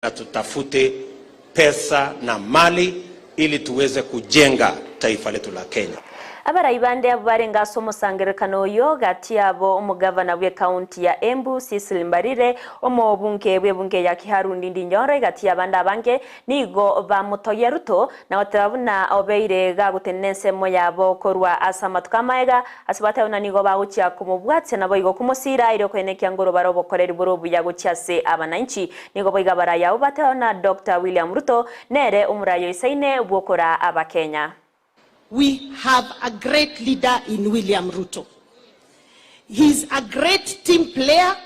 Na tutafute pesa na mali ili tuweze kujenga taifa letu la Kenya. Abarai bande abwo barenge ase omosangererekano oyio, gati yabo omogavana bw'ekaunti ya Embu, Cecily Mbarire, omobunge bw'ebunge ya Kiharu Ndindi Nyoro egati y'abande abange, nigo bamotogia Ruto na goteba buna obeire gagotenena ensemo yabo korwa ase amatuko amaega, ase bateba buna nigo bagochia komobwatia naboigo komosiira erio koenekia ngoro bare obokoreri bore obuya gochia ase abananchi. Nigo boigo abarai abwo bateba buna Doctor William Ruto nere omorai oisaine bw'okoraa Abakenya. We have a great leader in William Ruto. He's a great team player.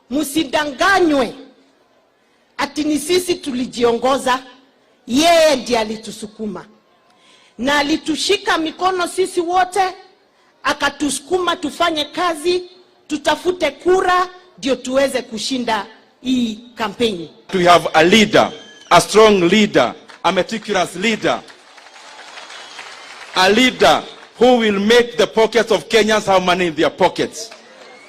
Msidanganywe ati ni sisi tulijiongoza, yeye ndiye alitusukuma na alitushika mikono sisi wote, akatusukuma tufanye kazi, tutafute kura ndio tuweze kushinda hii kampeni. We have a leader, a strong leader, a meticulous leader, a leader who will make the pockets of Kenyans have money in their pockets,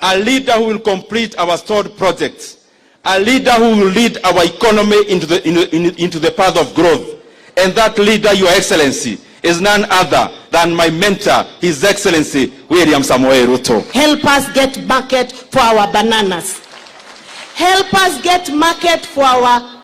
a leader who will complete our stalled projects, a leader who will lead our economy into the path of growth. And that leader, Your Excellency, is none other than my mentor, His Excellency William Samoei Ruto. Help us get market for our bananas. Help us get market for our